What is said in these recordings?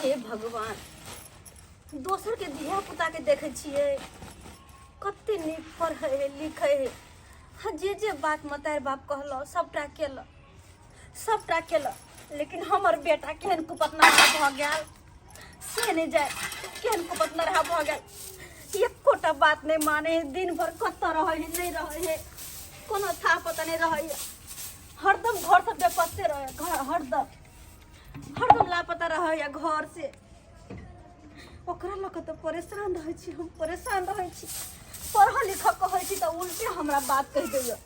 हे भगवान, दोसरके धियापुताके देखै छियै कते नीक पढ़ै है लिखै है। हाँ, जे जे बात मतारि बाप कहलक सबटा केलक, सबटा केलक, लेकिन हमर बेटा केहन कुपतनरहा भऽ गेल से नहि जाय, केहन कुपतनरहा भऽ गेल, एकोटा बात नहि मानै है, दिन भरि कतऽ रहै है नहि रहै है, कोनो था पता नहि रहै है, हरदम घरसँ बेपत्ते रहै है, घर हरदम हरदम लापता रहैया घर से। ओकरा लऽ कऽ तऽ परेशान रहै छी हम, परेशान रहै छी। पढ़ऽ लिखऽ कहै छी तऽ उल्टे हमरा बात कहि दैया,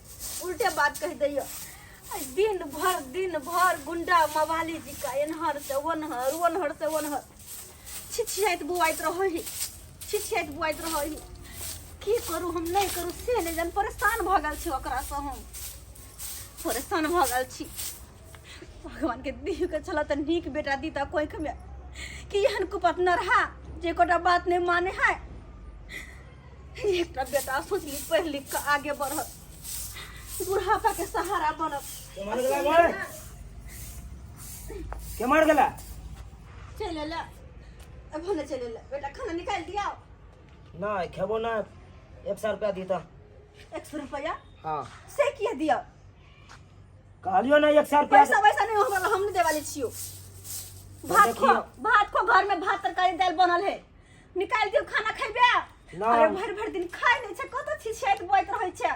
उल्टे बात कहि दैया। आ दिन भर दिन भर गुंडा मवाली जी का एन्हर से ओन्हर, ओन्हर से ओन्हर छिछियाइत बुआइत रहै ही, छिछियाइत बुआइत रहै ही। की करू हम नहि करू से नहि जान, परेशान भऽ गेल छी ओकरासँ, हम परेशान भऽ गेल छी। भगवान के दिह के छला तऽ नीक बेटा दी तऽ कोख में कि एहन कुपत न रहा जे एकोटा बात नहीं माने है। एकटा बेटा सोचली पढ़ लिख के आगे बढ़त, बुढ़ापा के सहारा बनत। के मार गेला गो? के मार गेला? चल ले अब भले चल ले बेटा, खाना निकाल दिया। ना खेबो ना, 100 रुपया दीता। 100 रुपया? हाँ। से किया दिया? कहलियो ना 100 रुपया। पैसा वैसा नहीं हमरा, हम नहीं देवाली छियो। भात खो, भात खो, घर में भात तरकारी दाल बनल है, निकाल दियो, खाना खेबे। ना। अरे भर भर दिन खाय नहीं छै, कत छिछियाइत बोइत रहै छै।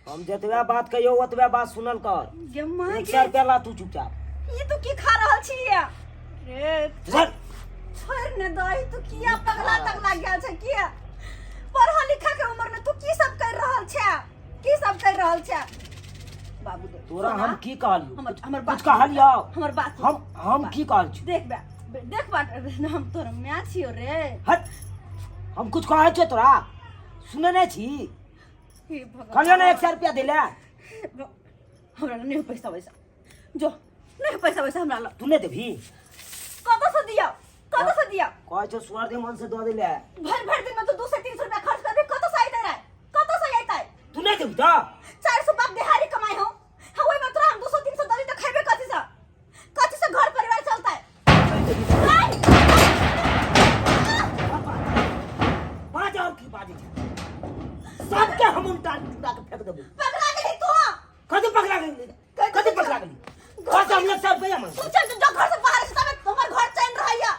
हम जतबे बात कहियो ओतबे बात सुनल कर। गे माय 100 गे। रुपया ला तू चुपचाप। ई तू की खा रहल छी रे? चल। छोड़ ने दही, तू किया पगला तगला गेल छै? किया पढ़ा लिखा के उम्र में तू की सब कर रहल छै? की सब कर रहल छै बाबू? देख तोरा सोना, हम की कहलियो? हमर हमर कुछ बात कहलियो? हमर बात सुन। हम की कहल छी? देख बा, देख बा, हम तोर माय छियो रे। हट, हम कुछ कहै छियो तोरा सुने नहीं छी? हे भगवान। कहलियो ना 100 रुपया दिले। हमरा लग नहीं पैसा वैसा, जो नहीं पैसा वैसा हमरा लग। तू नहीं देबही? कत से दिया, कत से दिया? कहै छौ सुअर दे मन से दऽ दिले। भर भर दिन में तो 200-300 रुपया खर्च करबे, कत से आइते रे, कत से आइते? तू नहीं देबही तऽ? 400 बाप देहारी कमाई हो, हाँ ओई में तोरा हम 200-300 दली तो खेबे कथी से, कथी से घर परिवार चलता है? बाज और की बाजै छै, सबके हम उल्टा उल्टा के फेंक देबो। पकड़ा गेली तू। कथी पकड़ा गेली? कथी पकड़ा गेली? कथी हम लोग सब रुपया मांग? तू चल जो घर से बाहर, से तबे हमर घर चैन रहैया।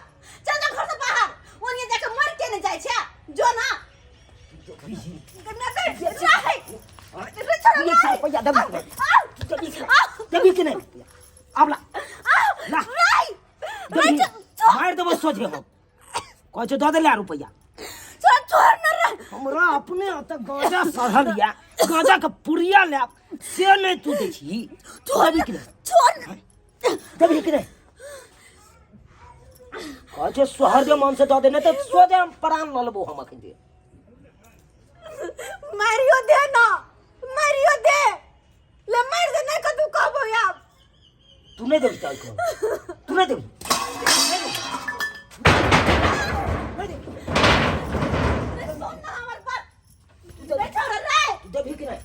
चल जो घर से बाहर, ओनिए जाके मर के नहीं जाय छै, जो ना। तू 100 रुपया देबी कि नहीं? देबी कि नहीं? आब ला ला देबी, मारि देबो सोझे। हम कहै छौ दऽ देले रुपया। हमरा अपने ओतऽ गांजा सढ़ल या गांजा के पुड़िया लायब से नहि तू दै छी। देबी कि नहीं? देबी कि नहीं? कहै छै सोहर दे मन से दऽ दे, नहि तऽ सोझे हम प्राण लऽ लेबो हम अखन दे। मारियो दे ना, मारियो दे, ले मार दे, नहीं कतू कहबो आब। तू नहीं देबी तऽ तू नहीं देबी? नहीं देबी? रे सुन ना हमर बात, रे छोड़ रे। तू देबी कि नहीं?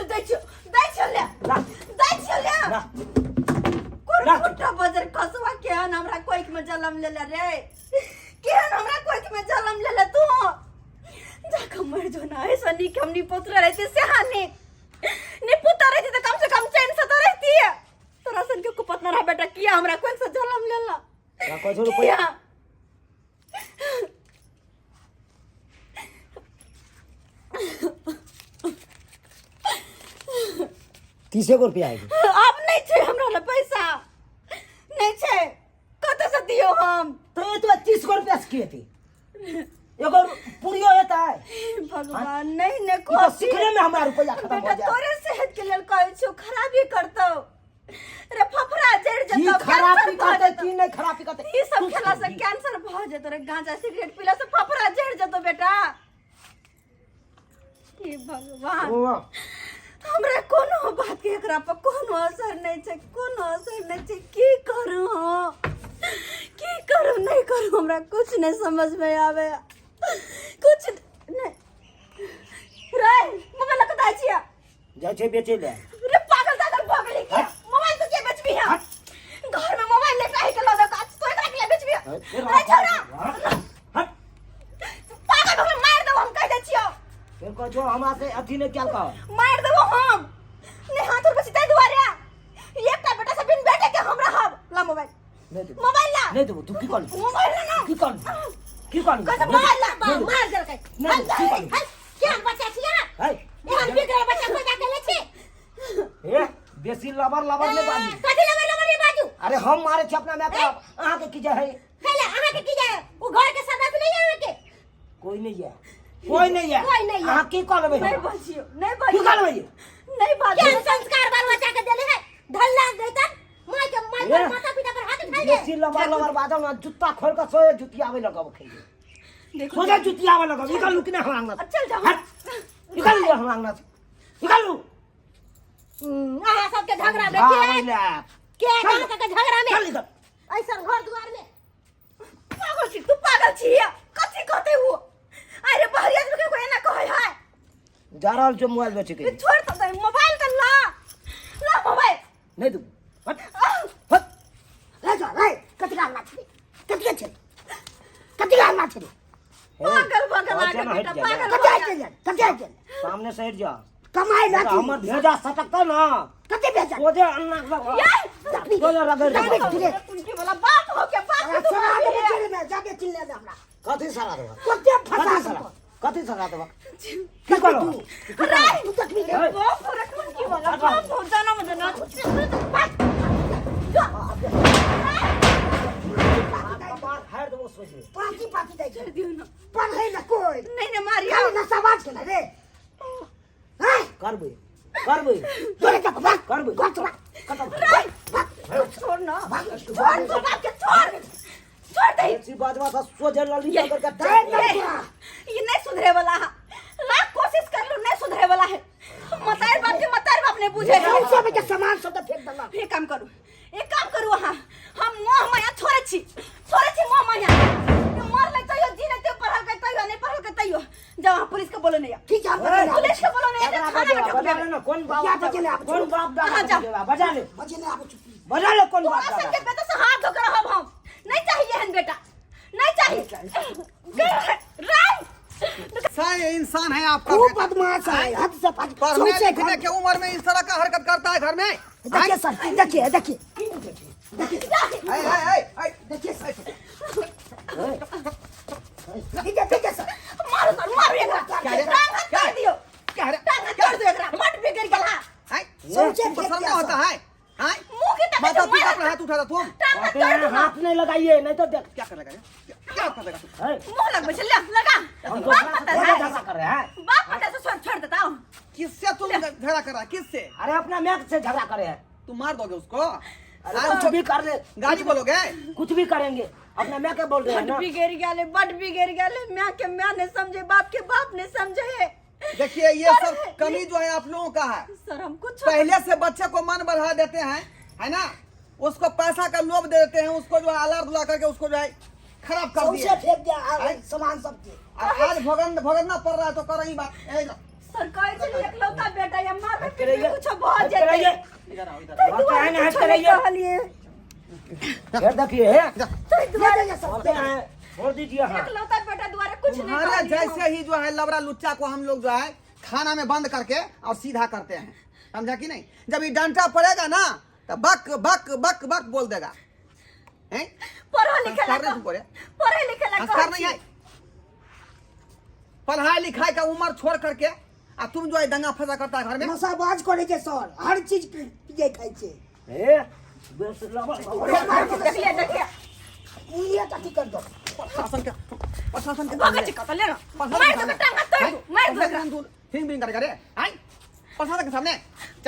दै छियो, दै छियो, ले। ला। दै छियो, ले। ला। कोन ला। कुट्टा बजर खसुआ केहन हमरा कोइख में जलम लेले रे, केहन हमरा कोइख में जलम लेले तू? जाके मर जो ना, ऐसा नीक हम निपुत्र रहते से नीक निपुत्र रहती तो कम से कम चैन से तो रहती है। तोरा सन के कुपत न रहा बेटा, किया हमरा कोइख से जलम लेला? का कहै छौ रुपया? किया? 30 गो रुपया आएगी। अब नहीं छै हमरा लग पैसा, नहीं छै, कतऽ से दियौ हम? तो ये तो 30 गो रुपया से की हेतै? एगो पूरियो हेतै? भगवान नहीं ने ई तऽ खोसी। सिखले में हमरा रुपया खत्म बेटा हो जाए। तोरे सेहत के लेल कहै छियौ, खराबी करतौ रे, फफड़ा जड़ की जेतौ, खराबी कैंसर भऽ करतै जेतौ। की नहीं खराबी करतै? ई सब तू खेला से छोड़ही। कैंसर भऽ जेतौ रे, गांजा सिगरेट पीला से फफड़ा जड़ जेतौ बेटा। हे भगवान। ओ, हमरा कोनो बात के एकरा पर कोनो असर नहीं छै, कोनो असर नहीं छै। की करू हम, की करू नहीं करू, हमरा कुछ नहीं समझ में आवे, कुछ नहीं। रे मोबाइल कतऽ छियै? जाइ छै बेचै लए। रे पागल तागल भऽ गेली की? मोबाइल तो के बेचबी है? घर में मोबाइल लेके आइ के लऽ दऽ, तू एकरा के बेचबी? रे छोड़ा। हट। पागल भऽ गेल, मारि देबो हम, कहि दै छियौ। फेर कहै छौ हमरा से अथी नहि कयल कर। मारि देबो हम, नहि हाथ उठबै छी ताहि दुआरे। एकटा बेटा से बिन बेटे के हम रहब। ला मोबाइल। नहि देबो। मोबाइल ला। नहि देबो। तू की कहली? मोबाइल ला ना। की कहली? की कहली? कहै छै मोबाइल ला। नहि देबो। मार देलकै। नहि देबो। की कहली? हट, केहन बच्चा छी अहाँ? है। एहन बिगड़ल बच्चा पैदा केने छी। ए, बेसी लबर लबर नहि बाजू। कथी लबर लबर नहि बाजू? अरे हम मारे छी अपना माय के बाप, अहाँके की जे है? हेले, अहाँके की जाय? ओ घर के सदस्य नहीं है अहाँके? कोई नहीं है, कोई नहीं है। कोई नहीं है। अहाँ की कह लेबै नहीं हमरा? बजियो, नहीं की बजियो। कह लेबै? नहीं बाजू। केहन संस्कार बाल बच्चा के देले है? ढल्ला देतन माय के, माय पर ए। माता पिता पर हाथ उठाइ दे। बेसी लबर लबर बाजब ना, जुत्ता खोल के सोए जुतियावे लगब खैले। देखो। सोझे जुतियावे लगब। निकलू कि नहीं हमरा अंगना से? चल जाओ। हट, निकलू हमरा अंगना से, निकलू। अहाँ सबके झगड़ा में हाँ, के ले। के चल। अहाँ सबके झगड़ा में चल इधर। ऐसन घर दुआर में। पागल छी तू, पागल छी। कथी कहते हो? अरे बाहरी आदमी के कोई ना कहै है। जा रहल छौ मोबाइल बेचे के। छोड़ तो दे मोबाइल, तो ला, ला मोबाइल। नहीं देबो। हट हट। रे जो रे, कथी हल्ला छै? कथी छै? कथी हल्ला छै रे? पागल भऽ गेल अच्छा अहाँके ना, हटि बेटा जा, पागल कथी भऽ हटि गेल। गेल? कथी हटि गेल? सामने से हट जा। कमाइ ना। हमर भेजा सटकतौ ना। कथी भेजा? सोझे अन्ना ये सोझे रगड़ देबौ। देखी। कुंजी वाला बाप हो के बाप के तू सरा मारबी देबो है। जेल में जाके चिल्ला दे हमरा। कथी सरा देबौ? कते फसा कथी सरा देबो? कथी सरा देबौ? की करौ? रे तू देखबी। हे। बाप रे, कुंजी वाला बाप हो जाना मत ना। कपार फाड़ि देबौ सोझे। पाकी पाकी दै छै। दियौ ना। पढ़ै ना कोइ। नहीं नहीं मारियो। खाली नशाबाज के रे हैं। करबै, करबै। तोरे के भाग। करबै। घर से भाग। खतम। रे छोड़ ना, छोड़ तू बाप के, छोड़, छोड़ दे। बेसी बाजवा से सोझे लली पकड़ के दे ये तोरा। ये नहीं सुधरे वाला है। लाख कोशिश कर लो, नहीं सुधरे वाला है। मतार बाप के मतार बाप नहीं बुझे है। सौ के सामान सब तऽ फेंक देलक। एक काम करू, एक काम करू अहाँ, हम मोह माया छोड़ै छी, छोड़ै छी मोह माया। मरलै तैयो, जी लेतै, पढ़लकै तैयो, नहि पढ़लकै तैयो। जाओ अहाँ पुलिस के बोलो नहीं। ठीक छै, हम बजेले आबै पुलिस छी। के बोलो नहीं, बजा थाना में ठोक ले देबै। ना, कोन बाप या बजेले आबै छी। कोन बाप दादा अहाँ जाओ। बजेबा? बजा ले। बजेले आबै छी। बजा ले, कोन बाप तोरा दादा? सबके बेटा से हाथ धोकर रहब हम। नहीं चाहिए एहन बेटा, नहीं चाहिए। राम। सा ये इंसान है आपका खूब बेटा। बदमाश है, हद से पाँच पढ़ने सौंसे लिखने घर के उम्र में इस तरह का हरकत करता है घर में। देखिए सर, देखिए, देखिए। ऐ, ऐ, ऐ, ऐ, देखिए सर, ठीक है, ठीक है सर। मारू सर, मारू एकरा। क्या रे? टांग हाथ क्या? तोड़ दियो। क्या रे? टांग हाथ तोड़ दियो एकरा, बड बिगड़ गेल हा। ऐ, सौंसे तुमको फेंक शर्म दिया नहीं होता सर। है? ऐ? मुंह के तक माता पिता पर हाथ उठाता तुम। टांग हाथ कहते तोड़ हैं, दूंगा। हाथ नहीं लगाइए, नहीं तो देख। क्या कर लेगा? क्या क्या कर लेगा तू? है, मुंह लगबै छै, ले लगा। हम बाप दोसरा से पता थोड़े है। झगड़ा कर रहे हैं। बाप पता से छोड़, छोड़ देता हूँ। किससे तुम झगड़ा कर रहा है? किससे? अरे अपना मैक से झगड़ा करे हैं। तुम मार दोगे उसको? अरे आज कुछ भी कर ले। गाली बोलोगे? कुछ भी करेंगे, अपना मैं के बोल रहे हैं बड ना। बिगड़ गेले, बड बिगड़ गेले। माय के माय नहीं समझे, बाप के बाप नहीं समझे। देखिए, ये सब कमी जो है आप लोगों का है। सर, हम कुछ पहले से बच्चे को मन बढ़ा देते हैं, है ना? उसको पैसा का लोभ दे देते हैं, उसको जो है अलार दुला करके उसको जो है खराब कर सौंसे दिए। फेंक दिया आ, सामान सबके। और आज भोगना पड़ रहा है तो कर रही बात। ए, इधर सर, कहै छली एकलौता बेटा या मारबै हट पीटबै रहिए। कुछ भऽ हट जेतै। रहिए। इधर आओ, इधर। ताहि हट दुआरे रहिए, हट कुछो नहि रहिए। कहलियै। फिर देखिए हे। ताहि दुआरे दे सर। बोलते हैं, छोड़ दीजिए। हाँ, एकलौता बेटा दुआरे कुछ नहीं तुम्हारे कहलियै हम। जैसे ही जो है लबरा लुच्चा को हम लोग जो है खाना में बंद करके और सीधा करते हैं, समझा कि नहीं? जब ये डंडा पड़ेगा ना तो बक बक बक बक बोल देगा, हैं? पढ़ल लिखल संस्कार नहीं तुमको रे। पढ़े लिखे ला संस्कार कहै नहीं है। छी। पढ़ाई लिखाई का उम्र छोड़ करके आ तुम जो है दंगा फसा करता है घर में। नशाबाज करे छै सर, हर चीज पिए खाइ छै। हे, बेस लबर लबर। देखिए, देखिए। उंगलियां अथी कर दो। प्रशासन के, प्रशासन के भगै छी कतऽ, ले ना। प्रशासन मारि के देबै, सामने। टांग हाथ तोड़ि दू, मारि दू एकरा। फिंग बिंग करे करे आई प्रशासन के सामने।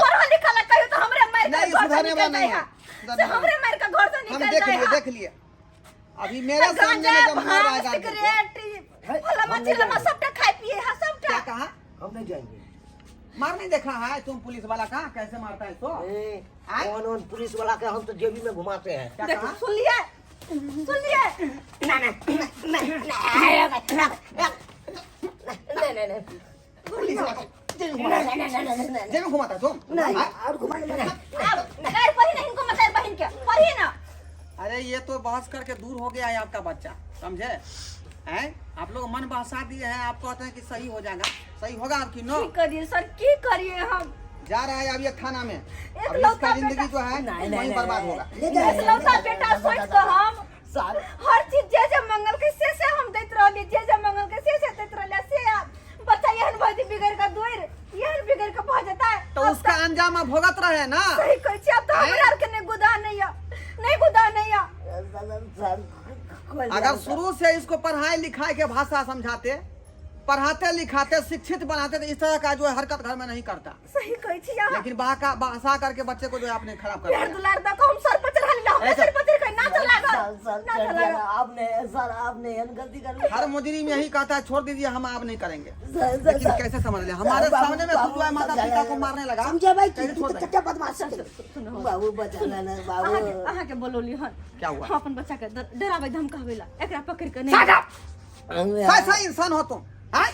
पढ़ल लिखल ला कहियो तऽ हमरे मारि के नहीं, घर से सुधारने वाला निकल नहीं जाइ है। हा। सुधारने से वाला हमरे मारि के घर से हम निकल देख जाइ लिए, हा। देख लिए। अभी मेरे सामने गांजा में जब मार भांग आएगा तुमको। सिगरेट फलामा हम नहीं चिलामा जाएंगे। सबटा खाइ पिए हा सबटा। क्या कहा? हम नहीं जाएंगे। मार नहीं देखा है तुम पुलिस वाला का कैसे मारता है तो? ए, आए? कौन कौन पुलिस वाला के हम तो जेबी में घुमाते हैं। क्या देखो कहा? सुनलिए, सुनलिए। पुलिस वाला के जेब में घुमाता है। जेब में घुमाता है तुम? नहीं हाँ? और घुमा ले। आब गारि पढ़ी ना हिनको मतार बहिन के, पढ़ी ना। अरे ये तो बहस करके दूर हो गया है आपका बच्चा, समझे हैं? आप लोग मन बहसा दिए हैं, आप कहते हैं कि सही हो जाएगा, सही होगा आपकी नो। की करिए सर, की करिए हम? जा रहा है अब ये थाना में, अब इकलौता इसका जिंदगी बेटा। जो है नहीं, वहीं नहीं, बर्बाद नहीं, होगा। ले जा, इकलौता बेटा सोच के हम सर हर चीज जे जे मंगल के से से हम दैत रहली, जे जे मंगल के से से दैत रहली, से आब बच्चा एहन भऽ जेतै बिगड़ के दूर, एहन बिगड़ के भऽ जेतै। तो अब उसका अंजाम आप भुगत रहे हैं ना। सही कहै छी, आब तऽ हमरा आरके नहि गुदा नहि यऽ, नहि गुदा नहि यऽ। सर खोल अगर शुरू से इसको पढ़ाई लिखाई के भाषा समझाते, पढ़ाते लिखाते, शिक्षित बनाते, तो इस तरह का जो है हरकत घर में नहीं करता। सही कहै छी अहाँ। लेकिन बहका बहसा करके बच्चे को जो है आपने खराब कर प्यार दिया। दुलार दऽ कऽ हम सर पर चढ़ा लेली, हमरा ऐसा- सर पर चढ़ि कऽ नाचऽ लागल, सर सर नाचऽ चढ़ गया लागल। ना, आपने सर आपने एहन गलती कर ली। हर मुजरिम यही कहता है छोड़ दीजिए हम आप नहीं करेंगे, सर, सर, लेकिन सर, कैसे समझ ले हमारे बाबू, सामने में तू बाबू, जो है माता समझा पिता को ले। मारने लगा। समझा भाई कैसे तू छोड़ तो देंगे? चचा बदमाश है। बाबू बचा लेना बाबू। अहाँके अहाँके बोलौली हन। क्या हुआ? हम अपन बच्चा के डराबै धमकाबै ला एकरा पकड़ के नहीं। कैसा इंसान हो तुम हैं?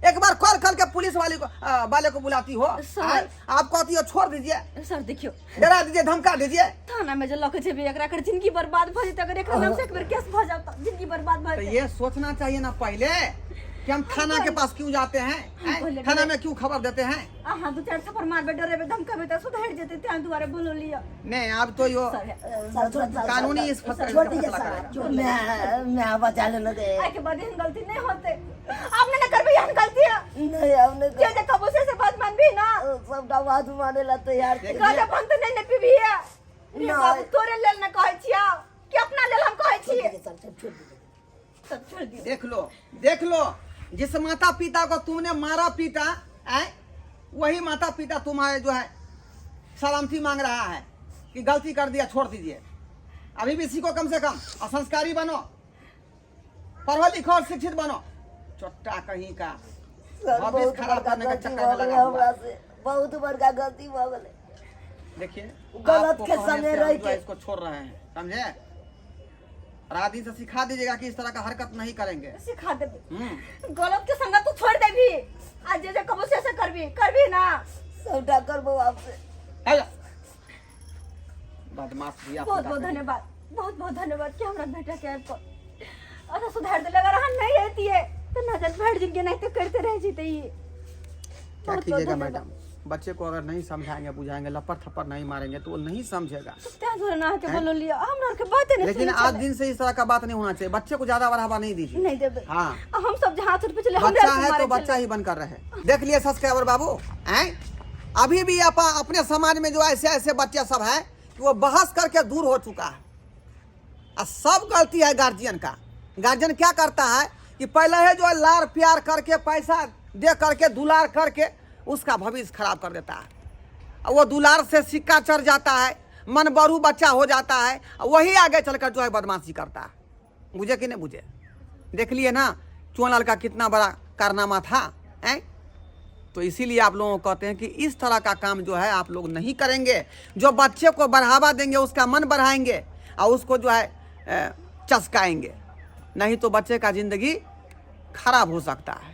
एक बार कॉल करके पुलिस वाले को वाले को बुलाती हो, सर। हैं? आप कहती हो छोड़ दीजिए, सर देखियो डरा दीजिए, धमका दीजिए। थाना में जे लऽ के जेबै एकरा, एकर जिंदगी बर्बाद भऽ जेतै। अगर एकरा नाम से एक बेर केस भऽ जात तऽ जिंदगी बर्बाद भऽ तो जेतै। ये सोचना चाहिए ना पहले कि हम थाना के पास क्यों जाते हैं, हैं? पहले थाना में क्यों खबर देते हैं? अहाँ दू चारि थप्पड़ मारबै, डरेबै धमकेबै तऽ सुधरि जेतै, तें दुआरे बोललियै। नहीं अब तो यो सर सर, छोड़ सर, कानूनी सर, इस फसल छोड़ का दीजिए फैसला सर, करेगा। छोड़ मैं मैं बचा लेना दे। आइके बाद एहन गलती नहीं होते, आब नहि ने करबै एहन गलती। नहीं हमने जे जे कहबो से से बात मानबी ना? सबटा बात माने ला तैयार छी। गाजा भांग तऽ नहि ने पीबी रे? नहि। बाबू, तोरे लेल ने कहै छियौ कि अपना लेल हम कहै छोड़ छियै? दीजिए सर, छोड़ दीजिए। सब छोड़ दियौ। देख लो, देख लो, जिस माता पिता को तुमने मारा पीटा है, वही माता पिता तुम्हारे जो है सलामती मांग रहा है कि गलती कर दिया छोड़ दीजिए। अभी भी सीखो, कम से कम असंस्कारी बनो, पढ़ो लिखो और शिक्षित बनो। चोट्टा कहीं का सर भविष्य बहुत खराब बड़का करने के गलती चक्कर में भऽ गेलै लगा हुआ हमरा है। से, बहुत बड़का गलती भऽ गेलै। देखिए गलत आपको के कहने संगे से हम रह जो है के। इसको छोड़ रहे हैं, समझे? और आदि से सिखा दीजिएगा कि इस तरह का हरकत नहीं करेंगे। सिखा देबै। गलत के संगत तू छोड़ देबी आ जे जे कहबो से से करबी, करबी ना? सबटा करबो आपसे। है जा। बदमाश धिया बहुत पुता बहुत कहीं। धन्यवाद, बहुत बहुत धन्यवाद कि हमरा बेटा के आबि कऽ अच्छा सुधार देले। अगर अहाँ नहीं अतियै तऽ ना जान भरि जिनगी एनाहिते करिते रहि जैतै ई। क्या बहुत बहुत कीजिएगा धन्यवाद। मैडम, बच्चे को अगर नहीं समझाएंगे बुझाएंगे, लपड़ थप्पड़ नहीं मारेंगे तो वो नहीं समझेगा। तें दुआरे ने अहाँके बोललियै, हमरा आरके बाते नहि लेकिन सुनै आज छलै। दिन से इस तरह का बात नहीं होना चाहिए, बच्चे को ज्यादा बढ़ावा नहीं दीजिए। नहि देबै। हाँ। आ हम सब जे हाथ उठबै छलै हमरा बच्चा आरके है तो मारै बच्चा छलै। ही बनकर रहे। देख लिए सब्सक्राइबर बाबू हैं, अभी भी अपने समाज में जो ऐसे ऐसे बच्चे सब हैं कि वो बहस करके दूर हो चुका है। और सब गलती है गार्जियन का। गार्जियन क्या करता है कि पहले ही जो है लार प्यार करके, पैसा दे करके, दुलार करके उसका भविष्य खराब कर देता है। और वो दुलार से सिक्का चढ़ जाता है, मन बरू बच्चा हो जाता है, और वही आगे चलकर जो है बदमाशी करता है। बुझे कि नहीं बुझे? देख लिए ना चुनलाल का कितना बड़ा कारनामा था, हैं? तो इसीलिए आप लोगों को कहते हैं कि इस तरह का काम जो है आप लोग नहीं करेंगे। जो बच्चे को बढ़ावा देंगे, उसका मन बढ़ाएंगे और उसको जो है चस्काएंगे, नहीं तो बच्चे का ज़िंदगी खराब हो सकता है।